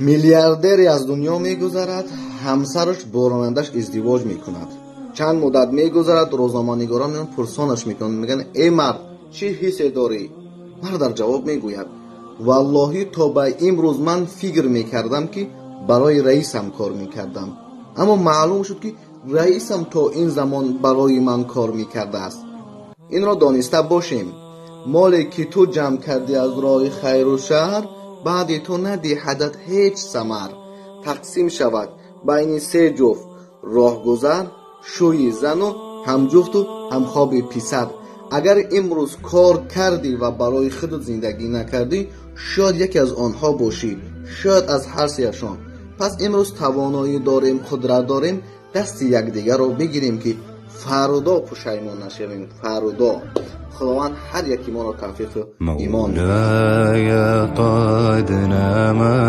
Миллиардере аз дунё мегузарад, ҳамсараш бо ронандаш издивоҷ мекунад. Чанд муддат мегузарад, рӯзноманигорон пурсонаш мекунанд, мегӯянд: «Эй мард, чӣ ҳиссе дорӣ?» Мард дар ҷавоб мегӯяд: «Валлоҳӣ, то ба имрӯз ман фикр мекардам, ки барои раисам кор мекардам, аммо маълум шуд, ки раисам то ин замон барои ман кор мекардааст». Инро дониста бошем: моле ки ту ҷамъ кардӣ аз роҳи хайру шар, баъди ту надиҳадат ҳеҷ самар. Тақсим шавад байни се ҷуфт роҳгузар, шӯи зану ҳамҷуфту ҳамхоби писар. Агар имрӯз кор кардӣ ва барои худат зиндагӣ накардӣ, шояд яке аз онҳо бошӣ, шояд аз ҳар сеяшон. Пас имрӯз тавоноӣ дорем, қудрат дорем, дасти якдигарро бигирем, ки фардо пушаймон нашавем. Фардо Худованд ҳар яки моро тавфиқу имон. مولاي قد نما.